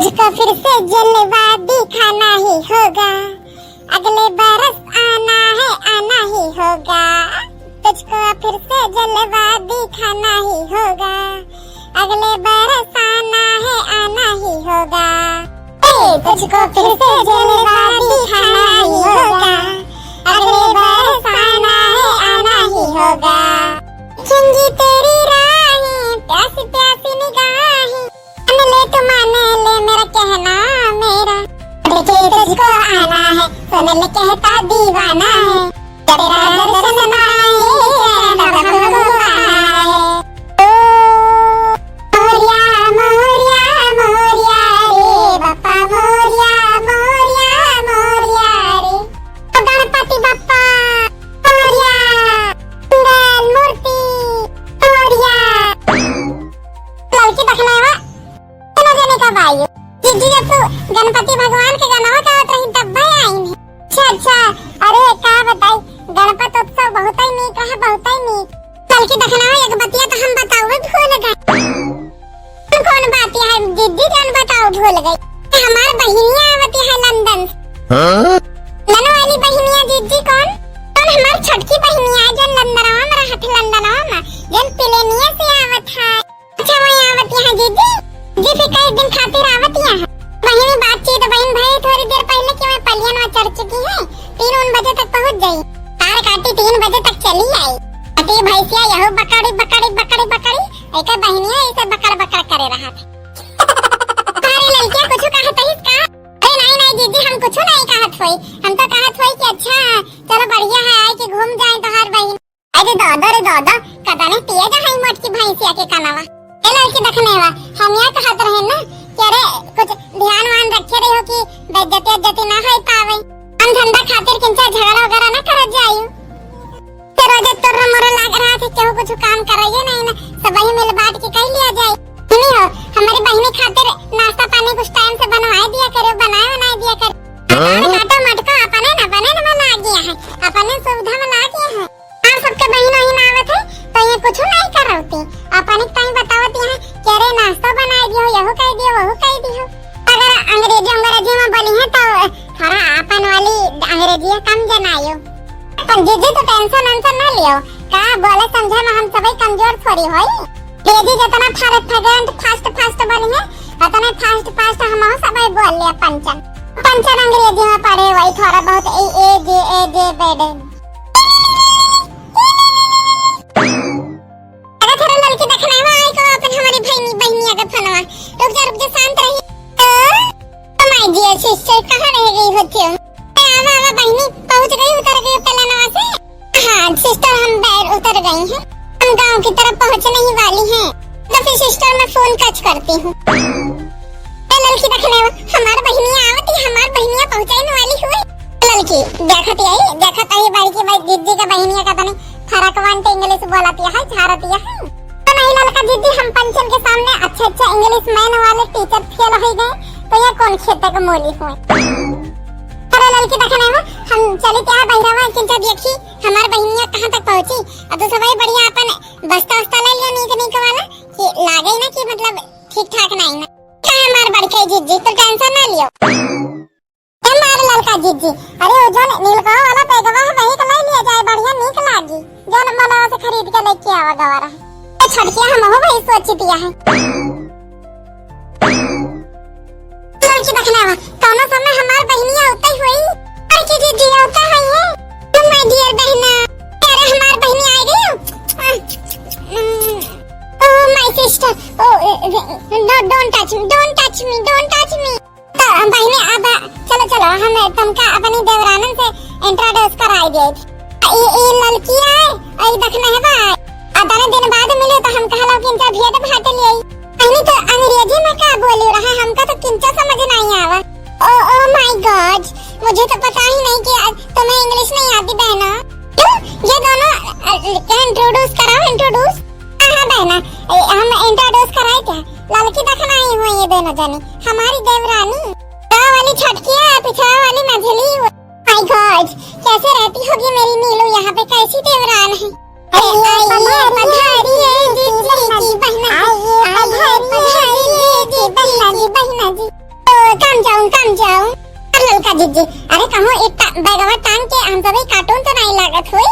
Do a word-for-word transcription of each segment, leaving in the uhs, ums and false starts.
तुझको फिर से जलवा दिखाना ही होगा, अगले बरस आना है, आना ही होगा। तुझको फिर से जलवा दिखाना ही होगा, अगले बरस आना है, आना ही होगा। ए, तुझको फिर से जलवा दिखाना ही होगा, अगले बरस आना है, आना ही होगा। खींची तेरी राहें, प्यासी प्यासी निगाहें, मान ले तू, मान ले मेरा कहना, मेरा। देखे तुझको आना है, सुन ले कहता दीवाना है। तेरा दर्शन पाए, तब हमको आना है। ओ मोरिया, मोरिया, मोरिया रे, बापा मोरिया, मोरिया, मोरिया रे। ओ गणपति बप्पा मोरिया, मंगल मूर्ति मोरिया। ललकी दखनवा तीनों जने का भाई। जीजी, जब तू गणपति भगवान के गनवा गावत रही, तब भाई आइन है। अच्छा, अच्छा। अरे, का बताई, गणपत उत्सव बहुत ही नीक रहा, बहुत ही नीक। ललकी दखनवा, एक बतिया तो हम बतावे भूल गए। कौन बात है जीजी, जान बताओ, भूल गई। हमार बहिनिया आवती है लंदन से। हाँ? लंदन वाली बहिनिया जीजी कौन? कौन हमार छोटकी बहिनिया है, जौन लंदनवा में रहत है, लंदनवा में, जौन पिलेनिया से आवत है। अच्छा, वही आवत यहाँ जीजी, जी फिर कई दिन खातिर आवत यहाँ। वही में बातचीत, बहन भाई थोड़ी देर पहले कि मैं पलियन में चढ़ चुकी है, तीन उन बजे तक पहुँच जाई। तार काटी तीन बजे तक चली आई। अति भैंसिया यहू बकड़ी, बकड़ी, बकड़ी, बकड़ी, एक बहनिया ऐसे बकड़ बकड़ करे रहा था। अरे ललकिया कुछ कहत है इसका? अरे नहीं, नहीं जीजी, हम कुछ नहीं कहत होई, हम तो कहत होई कि अच्छा चलो बढ़िया है, आए के घूम जाए तोहार बहन। अरे दादा रे दादा, कदने तेज है मोटकी भैंसिया के कनवा। ए ललकी दखनवा, हम यह कहत रहे ना कि अरे कुछ ध्यान वान रखे रहो कि बेइज्जती इज्जती ना होई पावे। हम धंधा खातिर किंचा झगड़ा वगैरह ना करत जाई। ते रोजे तोर मोरे लाग रहा थे, केहू कुछ काम करइए नहीं ना, सबही मिल बांट के कई लिया जाए। सुनी हो, हमारी बहिनी खातिर नाश्ता पानी कुछ टाइम से बनवाए दिया करे, बनाए बनाए दिया करे। हाँ? काटा मटका अपने न बने न में लाग गया है, अपने सुविधा में लाग गया है। आप सबके बहिन वहिन आवत है, तो ये कुछ नहीं करौती। अपन एक टाइम बतावत यहाँ, कि अरे नाश्ता बनाए दियो, यहू कह दियो, वहू कह दियो। अगर अंग्रेजी, अंग्रेजी में बोली है, तो थोड़ा अपन वाली अंग्रेजी कम जनायो। पर जीजी तो टेंशन वेंशन ना लियो, का बोले समझे में हम सभी कमजोर थोड़ी होई। जीजी जितना फर-, फगेंट फास्ट फास्ट बोली है, उतने फास्ट फास्ट हम सभी बोल ले पंचन। पंचन अंग्रेजी में पढ़े वही थोड़ा बहुत ए, ए, जे, ए, जे, बेडे। अरे थोड़ा ललकी दखनवा, आई को अपन हमारी बहिनी, बहिनिया का फोनवा। रुक जा, रुक जा, शांत रही। ओ, ओ my dear sister, कहाँ रह गई होती हो? ए, आवा, आवा बहिनी, पहुँच गई, उतर गई पलनवा से। हाँ sister, हम बैर उतर गई हैं, हम गांव की तरफ पहुँचने ही वाली हैं। तो फिर sister, मैं फोन कच करती हूँ। ए ललकी दखनवा, हमार बहिनिया आवत ही, हमार बहिनिया पहुँचने वाली हुई। ललकी देखत आई, देखत आई बड़की भाई दीदी का बहिनिया का तनी फरकवान ते इंग्लिश बोलत है, झारत है। तो नहीं ललका दीदी, हम पंचन के सामने अच्छे अच्छे इंग्लिश मैन वाले टीचर फेल हो गए, तो ये कौन खेते के मोली हुए? अरे ललकी दखनवा, हम चली क्या बहिरवा किंचा देखी हमार बहिनिया कहाँ तक पहुँची। अब तो सभी बढ़िया अपन बस्ता उस्ता ले लियो नीक नीक वाला, कि लागे ना कि मतलब ठीक ठाक नहीं ना। का हमार बड़के जीजी, तो टेंशन ना लियो। ए हमार ललका जीजी, अरे वो जौन नीलका वाला बैगवा है, वही के ले लिया जाए, बढ़िया नीक लागी। जौन मनवा से खरीद के लेके आवा गवारा। ए छोटकिया, हम हो वही सोच दिया है। ललकी दखनवा, कौनो समय हमार बहिनिया उतई हुई। अरे की जीजी उतई हुई है। Oh my dear बहना, अरे हमार बहिनी आ गई। Oh my sister, oh, no, don't touch me, don't touch me, don't touch me। तो बहिनी, अब चलो, चलो, हम तुमका अपनी देवरानन से introduce कराई दे। ई, ई ललकी है, ई दखनवा है। अतने दिन बाद मिले तो हम कहला कि इनका भेंट भाट ले आई। बहिनी तो अंग्रेजी में का बोली रहा, हमका तो किंचा समझ नहीं आवा। Oh, oh my God, मुझे तो पता ही नहीं कि तुम्हें इंग्लिश नहीं आती बहना। क्यों? ये दोनों, अ, introduce कराओ, introduce। हाँ, हाँ बहना, ए, हम introduce कराए क्या? ललकी दखनवा ही हुई ये दोनों जनी, हमारी देवरानी। बड़ा वाली छोटकी है, पीछे वाली मझली। My God, कैसे रहती होगी मेरी नीलू यहाँ पे, कैसी देवरान है। ए, आइए पधारिए जीजी की बहना जी, आइए पधारिए जीजी की बहना जी, बहना जी। Calm down, calm down। अरे ललका जिज्जी, अरे कहूँ एक टा-, बैगवा टांग के हम सभी cartoon तो नहीं लागत होई?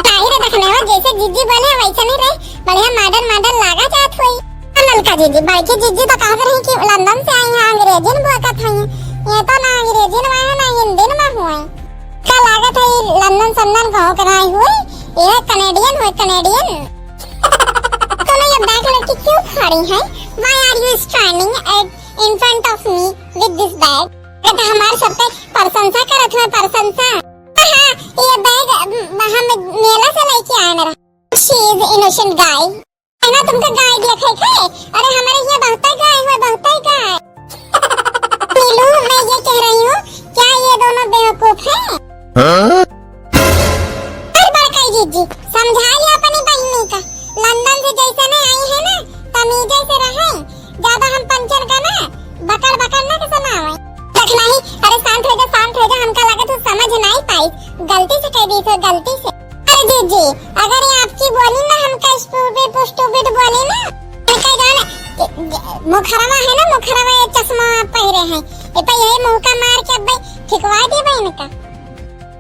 काहे रे दखनेवा, जैसे जिज्जी बोले वैसे नहीं रहे, बढ़िया modern modern लागा जात होई। अरे ललका जिज्जी, बड़की जिज्जी तो कहत रही कि लंदन से आई हैं, अंग्रेजी में बोकत हैं। ये तो ना अंग्रेजी में है, ना हिंदी में हुए। का लागत है लंदन संदन गाँव के नहीं हुए, ये Canadian हुए, Canadian। तो नहीं अब देख लो कि क्यों खड़ी हैं? Why are you standing at in front of me with this bag? कहता हमार सबके प्रशंसा करत हुए, प्रशंसा। हाँ, ये bag, अम, हम मेला से लेके आए मेरा। She is innocent guy। है ना तुमका गाय देखे थे? अरे हमारे ये बहुते गाय हुए, बहुते गाय। नीलू, मैं ये कह रही हूँ, क्या ये दोनों बेवकूफ हैं? हाँ? अरे बड़काई जिज्जी, समझा लिया अपनी बहिनी का। लंदन से जैसे नहीं आई है ना, तमीजे से रहे। ज्यादा हम पंचन का ना बकर बकर ना के सुनावे। देख नहीं, अरे शांत हो जा, शांत हो जा, हमका लगे तू समझ नहीं पाई, गलती से कह दी थे, गलती से। अरे जिज्जी, अगर ये आपकी बोली ना हमका stupid stupid बोली ना, इनका जाने, मुखरवा है ना, मुखरवा ये चश्मा आप पहिरे हैं, ये पे यही मुँह का मार के अब भाई ठिकवा देबे इनका।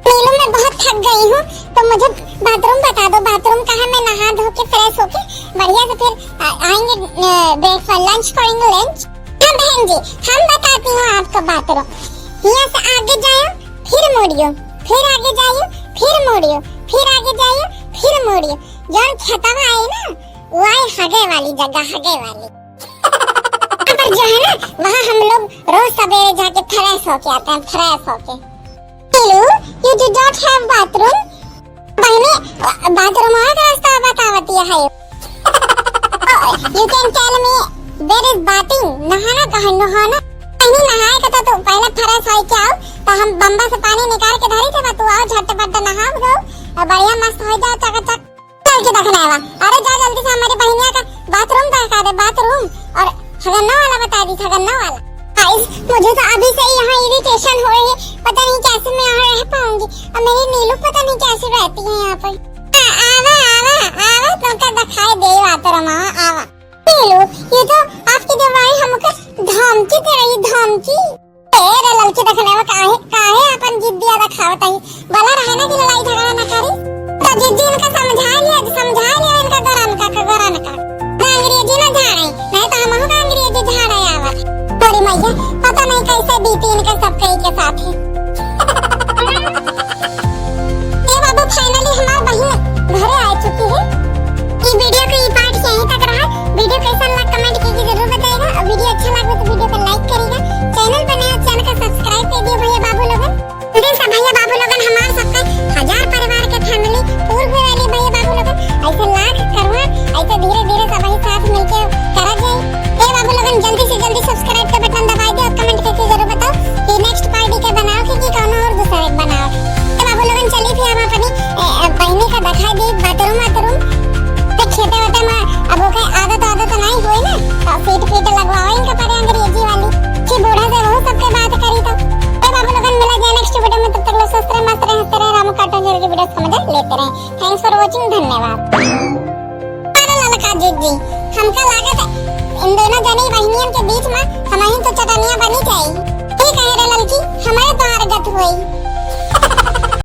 नीलू, मैं बहुत थक गई हूँ, तो मुझे bathroom बता दो, bathroom कहाँ, मैं नहा धो के fresh होके बढ़िया से फिर आ-, आएंगे, अ, breakfast, lunch करेंगे, lunch। हाँ बहन जी, हम बताती हूँ आपको bathroom। यहाँ से आगे जाओ, फिर मुड़ियो, फिर आगे जाओ, फिर मुड़ियो, फिर आगे जाओ, फिर मुड़ियो। जौन खेतवा है ना, वो है हगे वाली जगह, हगे वाली। पर जो है ना, वहाँ हम लोग रोज सवेरे जाके fresh होके आते हैं, fresh होके। नीलू, you do not have bathroom? बहनी, bathroom का रास्ता बतावतिया है। You can tell me where is bathing? नहाना कहाँ है, नहाना? बहनी, नहाए के तो तू पहले fresh होके आओ, तो हम बम्बा से पानी निकाल के धरी थे, तू आओ झटपट नहाओ धो, और बढ़िया मस्त हो जाओ चकाचक। चल के देखना है। अरे जा जल्दी से हमारी बहनिया का bathroom दिखा दे, bathroom। और हगन्ना वाला बता दी, हगन्ना वाला। Guys, मुझे तो अभी से ही यहाँ irritation हो रही है, पता नहीं कैसे मैं यहाँ रह पाऊंगी। और मेरी नीलू पता नहीं कैसे रहती है यहाँ पर। आ-, आवा, आवा, आवा, तुमका दिखाई दे बाथरूम, आवा, आवा। नीलू, ये तो आपकी दीवार हमको धमकी दे रही, धमकी। ए रे ललकी, देखने में काहे, काहे अपन जिद्दिया दिखावत है? भला रहे ना कि लड़ाई झगड़ा ना करी। तो जिज्जी इनका समझा लिया, समझा लिया इनका गोरन का, का गोरन का। ना अंग्रेजी ना झाड़े, नहीं तो हमहू का अंग्रेजी झाड़े आवत। अरे मैया, पता नहीं कैसे बीती इनके सब कई के साथ ही। ए बाबू, finally हमार बहिन घरे आ चुकी है। ई video के ई part यहीं तक रहा। Video कैसन लग comment करके जरूर बताइएगा। और video अच्छा लगे तो video को like करिएगा। Channel पर नया हो, channel का subscribe कर दिए भैया बाबू लोगन। जल्दी से भैया बाबू लोगन, हमार सबके हजार परिवार के family पूर हुए वाली भैया बाबू लोगन। ऐसे लाख करोड़ ऐसे धीरे धीरे सब ही साथ मिलके करा जाए। ए बाबू लोगन, जल्दी से जल्दी subscribe का button दबाई दे और comment करके जरूर बताओ कि next part के बनाओ कि, कि कौनो और दूसरा एक बनाओ। तो बाबू लोगन, चली फिर हम अपनी, ए, ए, बहनी का दिखाई दी bathroom वाथरूम। तो खेते वेते में अब ओके आदत आदत नहीं हुई ना, तो feet feet लगवाओ इनका परे अंग्रेजी वाली। फिर बूढ़ा से वहू सबके बात करी तो। ए बाबू लोगन, मिला जाए next video में, तब तक लो स्वस्थ रहे, मस्त रहे, हंसते रहे, रामू cartoon channel की video का मजा लेते रहे। Thanks for watching, धन्यवाद। अरे ललका जिज्जी, हमका लागत है इन दोनों जनी बहनियन के बीच में हमही तो चटनिया बनी जाई। ठीक है रे ललकी, हमरे तो हरगत हुई।